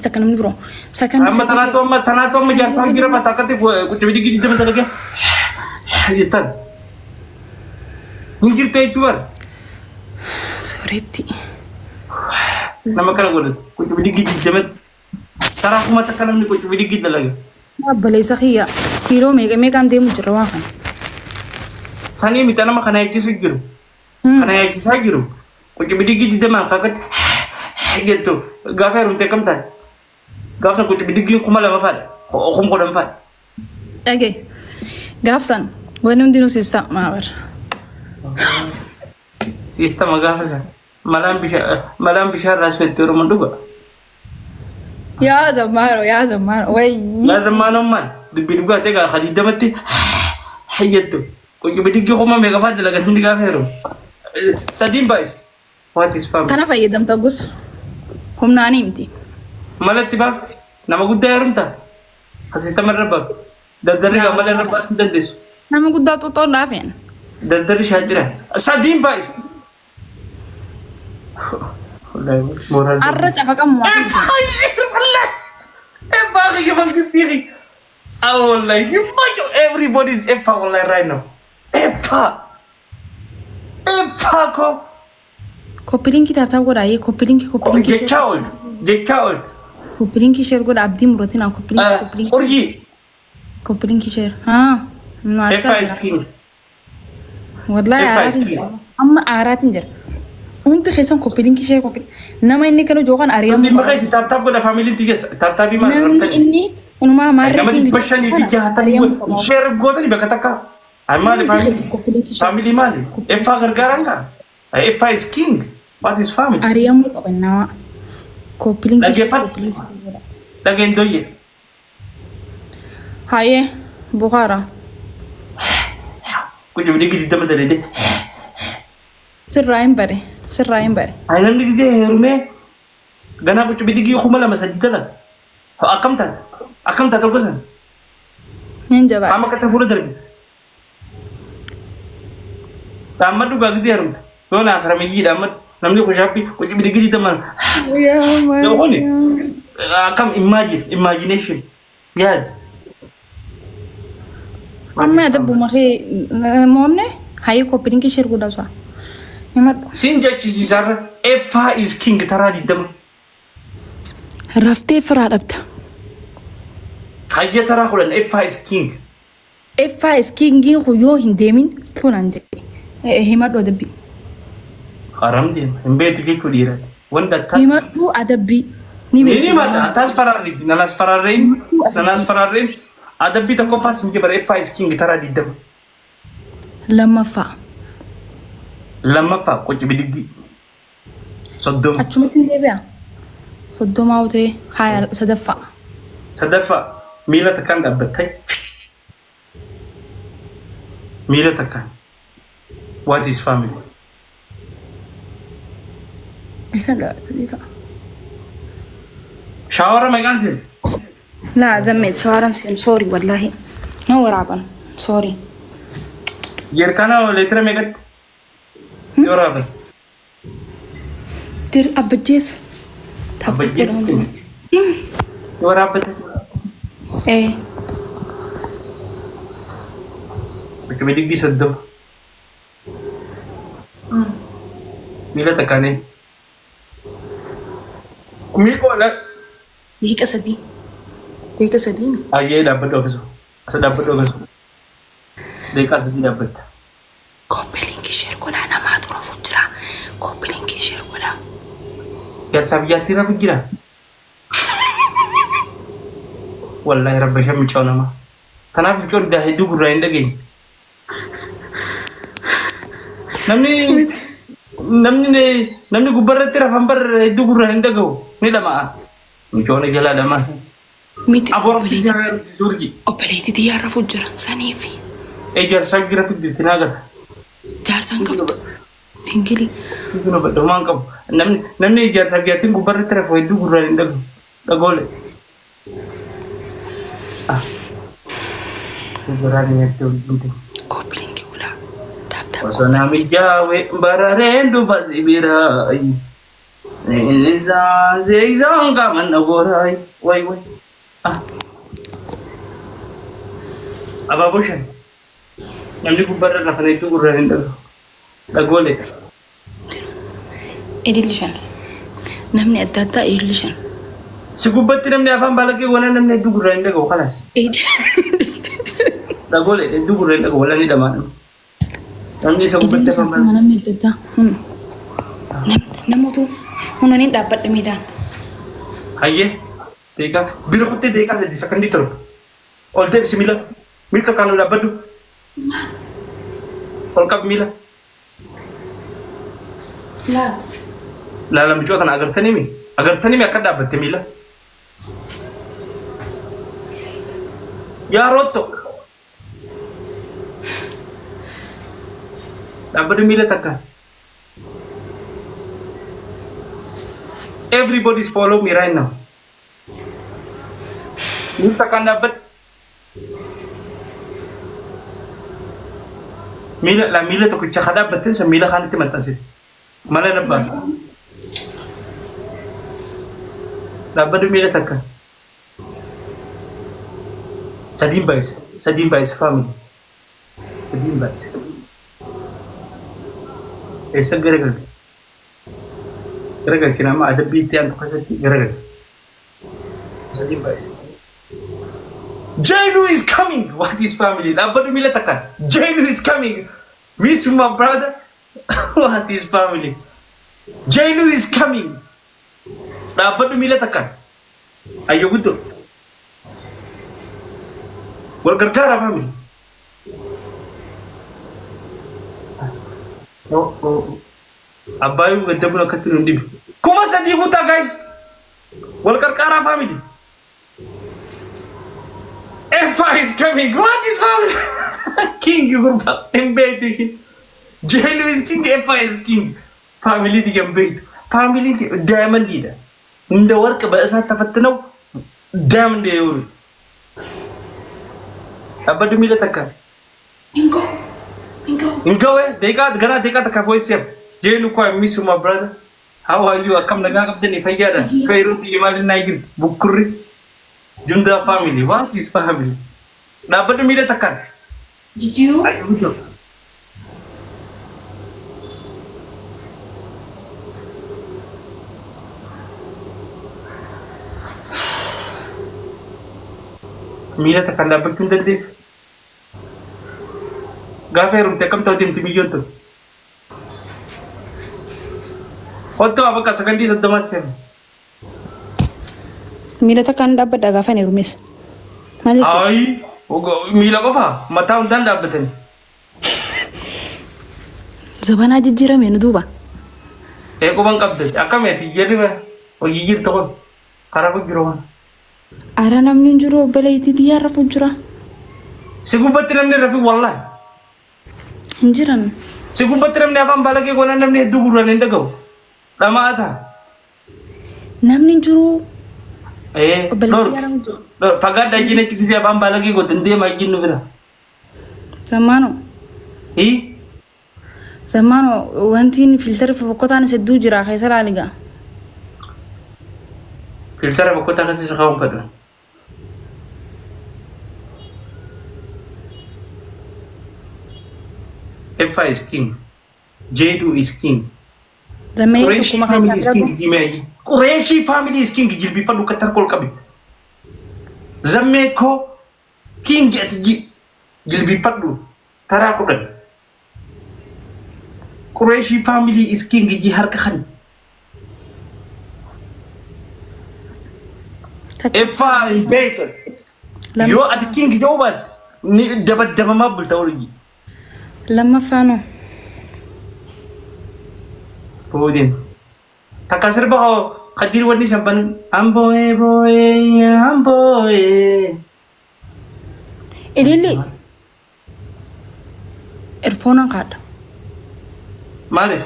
Takka namni biroo. Sakandii Amma tanaatu amma tanaatu amma jaarsaan jira mataa akkatti qucci gidi 20 dalagee jettan. Hin jirtu jechuu bara. Sooretti. Nama kana godhatu qucci gidi 20 taraa 1000 namni qucci gidi dalaga. Abbaleessa kiyya kiiloo meeqa meeqaan deemu jira waa kana. Sanii miti nama kana yaachisu jiru. Kana yaachisaa jiru. Qucci gidi 20 akkatti jettu gaafa heerumte akkam taate? Gaafa san qucci bidiggiin 2000 faadha. 10,000 faadha. Dhagee. Gaafsan wanni hundinuu siistama bara. Siistama gaafa san. Malaan bishaan irraa suutti Oromoon dhuga. Yaa zammaaro yaa zammaaro wayii. Yaa zammaanoon maal? Dubbii dhugaa ta'e gaafa 20tti jettu. Qucci bidiggii kuma meeqa fa'aa dalagan hundi gaafa heerumu. Sadiin baay'ise. What is family? Kana fayyadamta gus. Humnaanii miti. Malatti baafte nama guddaa heerumta. Asiistama irra baafte. Dardarri gaa mala irra baasuu hin dandeessu. Nama guddaa xuxxoon dhaafeen. Dardarri shaajira. Sadiin baay'ise. Arra cafaqamu. Oh, wallahi, everybody is Effa wallahi right now. Effa. Effa ko. Copy link tap tap godhaa copy link copy link. Jechaa ooltu. Jechaa ooltu. Copy link share godha abdii muratina copy link copy link. Urjii. Copy link share. Haa. Nu Effa is king. Wallahi Effa is aaraatiin king. jira. Amma aaraatiin jira. Hundi keessan copy link share copy. Nama inni kanu jookan ari'amu. Dhimma keessa tap tap godha faamiliin tiyyeessa. Tap tapii maal Namni inni inumaa maarree Nama hin 560 share gootanii bakka takka. Ay maali faamilii? Copy link share. Faamilii maali? Effaa gargaaraan kaa? Effaa is king. What is family? Ari'amuu qaban nama. Copy link share Dhaggeeffadhu. copy link. Dhageen dooyye. Hayyee Bukaara. Qucci bidiggi 20 dalagee. Sirraa hin bare. Sirraa hin bare. Ay namni gizee heerumee ganaa qucci bidiggi 2003 dalaga. Akkam taate? Akkam taate tokko san? Hin jabaadha. Qaama akka fuula darbe. Dhaamma dhugaa gizee heerumte. Yoo na akramiyyi dhaamma namni kushaappi qucci bidiggi 20. Yoo kuni akkam imagine imagination yaad. Amma adabbuma kee moomne hayyee copy link share godhaa osoo. Himadhu. Siin jechisiisarra Effaa is king taraa 20. Raftee firaa dhabda. Hayya taraa 10 Effaa is king. Effaa is kingiin kun yoo hin deemin kunaan jedhe. Himadhu adabbii. Haram deema hin beektu jechuu dhiiraati. Wanta akka. Himadhu adabbii. Ni Ni beektu. mata taas fararri nanas fararreen nanas fararreen adabbii tokkoffaa siin jebara Effaa is king taraa 20. Lammaffaa. Lammaffaa qucci bidiggi 30. Achumatti hin deebi'a. 30 ta'e haya sadaffaa. Sadaffaa miila takkaan dhaabbattee miila takkaan. What is family? Shaawara meeqaan seen? Laa zammee shaawaran seen sorry wallahi. Na waraaban sorry. Jeerkaana leetira meeqatti? Yoo waraaban. Dir abbajjees. Abbajjees. Yoo waraabbate. Ee. Qucci bidiggi 30. Miila takkaanee. Miiqoo la. Daqiiqa sadii. Daqiiqa sadii. Ayyee dhaabbadhu akkasuma. Asa dhaabbadhu akkasuma. Daqiiqaa sadii dhaabbatta. Copy link share godhaa namaatu rafu jira. Copy link share godhaa. Jaarsaa biyyaatti rafu jira. Wallaahi rabba shan miccoo namaa. Kanaaf micoon daa hedduu gurraa hin dhageenye. Namni gubbarratti rafan bar hedduu gurraa hin dhaga'u ni dhama'a. Micoon jalaa dhamaa. Miti Aboo rabbi obboleettii xiyyaa rafu jira saniifi. Jaarsaa gira fiddi naa gala. Jaarsaan qabdu. Singilii. Kun badhumaan qabu. Namni jaarsaa biyyattiin gubbarratti rafu hedduu gurraan hin dhagahu. Dhagoole. Gurraan hin hedduu wajjin. Copy link godhaa. Tap tap. Osoo namijaawee barareen duuba sibiraa. Zeizaan qaaman dhagooraa way way. Abaaboo shan. Namni gubbaarra lafa hedduu gurraan hin dhagahu. Dhagoolee. Ililli shan. Namni adda addaa ililli shan. Si gubbatti namni afaan baalaqee waan namni hedduu gurraan hin dhagahu kalaas. Dhagoolee hedduu gurraan hin dhagahu walaa ni dhamaa. Namni isa gubbatti afaan baalaqee. Namni adda addaa. Namoota hunda ni dhaabbadhe miidhaan. Hayyee deeqaa bira kuttee deeqaa 3 sakandii 7. Ol deebisi miila. Miila tokkoon dhaabbadhu. Ol qabi miila. Laa. Laala mucoo kana agartanii mi? Agartanii mi akka dhaabbatte miila? Yaa rootto. Dhaabbadhu miila takka. Everybody's follow me right now. Miila takkaan dhaabbadhu. Miila la miila tokkicha ka dhaabbatte san miila kaanitti maxxansite. Mala dhabbaa. Dhaabbadhu miila takka. Sadiin baay'isa. Sadiin baay'isa family. Sadiin baay'isa. Eessa garagalte? Garagalchi nama adabbii itti aantu keessatti garagalchi. Sadiin baay'isa. Jailu is coming! What is family? Dhaabbadhu miila takkaan. Jailu is coming! Miss you my brother. What is family? Jailu is coming! Dhaabbadhu miila takkaan. Ayyo guddoo. Wal gargaara family. Abbaayyuu gaddabuun akkatti nu dhibu. 3000 guutaa guys. Wal qarqaaraa family. Effa is coming. What is family? King gurba. Hin beektu ishiin. Jailu is king. Effa is king. Family digan beektu. Family diamond dha. እንደ ወርቅ በእሳት ተፈትነው ዳይመንድ የሆኑ አበዱ miila takka. Ingo. Ingo. Ingo deeqaa gara deeqaa takka fooyyesseef. Jailu ko I miss you my brother. How are you? Akkam nagaa qabdanii fayyaadha. Feeruu maal naa jirti bukkurri. Junda family. What is family? Dhaabbadhu miila takkaan. Did you? Ayyuu. Miila takkaan dhaabbachuu hin dandeessu. Gaafa heerumte akkam ta'u deemti biyyoon tun. Kottu bakka sakandii 30tti seenu. Miila takkaan dhaabbadha gaafa hin heerumes. Maal jechuudha? Ayi miila qofa mataa hundaan dhaabbatani. Zabanaa jijjiirame nu duuba. Ee quban qabde akkameeti jedhi hojii jirtu kun karaa jiru kun. Ara namni hin jiru obboleettii xiyyaarra rafuu jira. Si gubbatti namni rafi wallahi. Hin jiran. Si gubbatti namni afaan baalagee goonaan namni hedduu gurraan hin dhagahu. Dhama'a ta'a. Namni hin jiru. Ee Obboleettii jiru. Fagaadhaa ijjiin achi gisee afaan baalagee gootan deemaa ijjiin nu bira. Zammaano. Ii Zammaano wanti filtarri fofokkotaan hedduu jira keessa laaligaa. Filtara bokkota keessa isa kaa'uun fedhu. Effa is king. Jedu is king. Zammee Qureshi tokkuma family is keessaa king jimee. Qureshi family is king jilbiifadhu akka tarkool qabi. Zammee koo king ati jilbiifadhu taraa 10. Qureshi family is king ji harka kan. Effa hin beektu. Yoo ati king yoo baatte ni dabaddabamaa bulta olii. Lammaffaanoo. Boodeen. Takka sirba hoo kadir wanni shabban amboo'ee boo'ee amboo'ee. Ililli. Erfoonaan kaadha. Maaliif?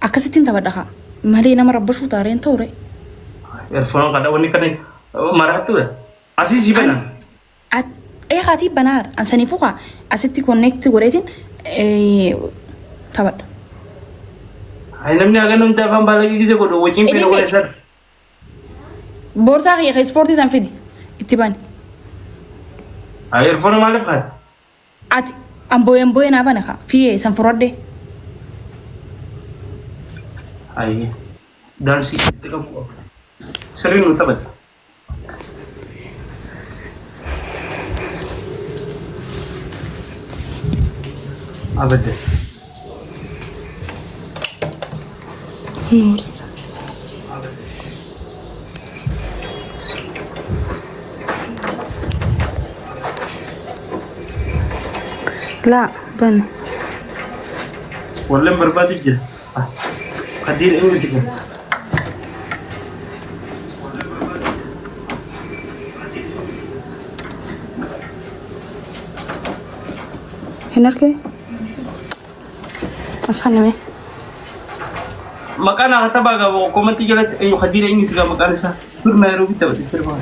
Akkasittiin taphadha haa. Malee nama rabbashuu taareen ta'ure. Erfoonaan kaadha wanni kana maraattuudha. Asii si banan. Ee haatii banaadha. An saniifuu kaa asitti connect godheetiin taphadha. Ay namni haga namni afaan baalagee gisee godhu waciin fedha Ilillee. godhe san. Boorsaa kiyya ispoortii san fidi. Itti bani. Ay erfoona maaliif kaate? Ati ambooyee ambooyee naa bane kaa fiyyee san fudhadhe. Ay daansii itti qabu qaba. Sirriin nu taphate. Abadda. Laa bani. Walleen barbaadu jira. Kadiir eenyuti kun? Hin argine? As kanname. Maqaan haa taphaa qaba komantii jalatti eenyu Kadiir eenyuti gaa maqaan isaa? Dur Naayiroobii taphate sirba.